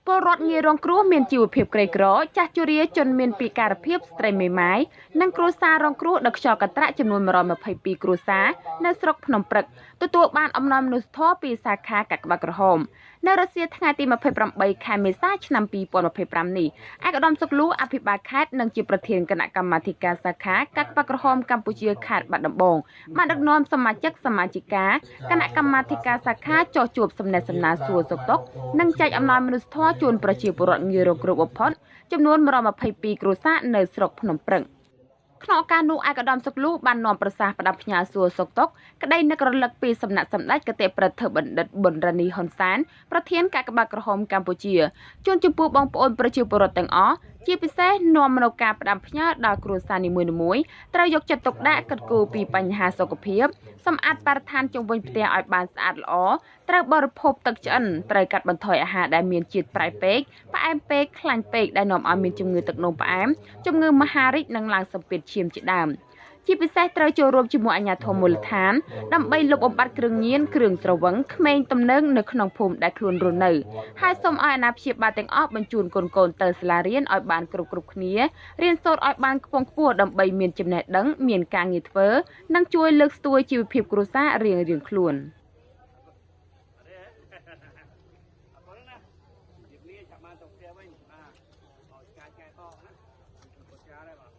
ពលរដ្ឋងាយរងគ្រោះមានជីវភាពក្រីក្រចាស់ជរាជនមានពិការភាពស្ត្រីមេម៉ាយនិងគ្រួសាររងគ្រោះដោយខ្យល់កន្ត្រាក់ចំនួន122គ្រួសារនៅស្រុកភ្នំព្រឹកទទួលបានអំណោយមនុស្សធម៌ពីសាខាកាកបាទក្រហមនៅរសៀលថ្ងៃទី28ខែមេសាឆ្នាំ2025នេះឯកឧត្តមសុកលូអភិបាលខេត្តនិងជាប្រធានគណៈកម្មាធិការសាខាកាកបាទក្រហមកម្ពុជាខេត្តបាត់ដំបងបានដឹកនាំសមាជិកសមាជិកាគណៈកម្មាធិការសាខាចុះជួបសំណេះសំណាលសួរសុខទុក្ខនិងចែកអំណោយមនុស្សធម៌ជូនប្រជាពលរដ្ឋងាយរងគ្រោះបំផុតចំនួន122គ្រួសារនៅស្រុកភ្នំព្រឹកក្នុងឱកាសនោះឯកឧត្តមសុកលូបាននាំប្រសាសន៍ផ្ដាំផ្ញើសួរសុខទុក្ខក្តីនឹករលឹកពីសំណាក់សម្ដេចគតិប្រធិបណ្ឌិតប៊ុនរ៉ានីហ៊ុនសែនប្រធានកាកបាទក្រហមកម្ពុជាជូនចំពោះបងប្អូនប្រជាពលរដ្ឋទាំងអស់ជាពិសេសនាំមកនូវការផ្ដាំផ្ញើដល់គ្រួសារនីមួយៗត្រូវយកចិត្តទុកដាក់គិតគូរពីបញ្ហាសុខភាពសម្អាតបរិស្ថានជុំវិញផ្ទះឲ្យបានស្អាតល្អត្រូវបរិភោគទឹកឆ្អិនត្រូវកាត់បន្ថយអាហារដែលមានជាតិប្រៃពេកផ្អែមពេកខ្លាញ់ពេកដែលនាំឲ្យមានជំងឺទឹកនោមផ្អែមជំងឺមហារីកនិងឡើងសម្ពាធឈាមជាដើមជាពិសេសត្រូវចូលរួមជាមួយអាជ្ញាធរមូលដ្ឋានដើម្បីលុបបំបាត់គ្រឿងញៀនគ្រឿងស្រវឹងក្មេងទំនើងនៅក្នុងភូមិដែលខ្លួនរស់នៅហើយសូមឲ្យអាណាព្យាបាលទាំងអស់បញ្ជូនកូនៗទៅសាលារៀនឲ្យបានគ្រប់គ្នារៀនសូត្រឲ្យបានខ្ពង់ខ្ពស់ដើម្បីមានចំណេះដឹងមានការងារធ្វើនិងជួយលើកស្ទួយជីវភាពគ្រួសាររៀងៗខ្លួន ជម្រាបលាចាំបានទៅផ្ទះវិញបាទឲ្យឆ្ងាយឆ្ងាយតណាអរចាដែរបាទ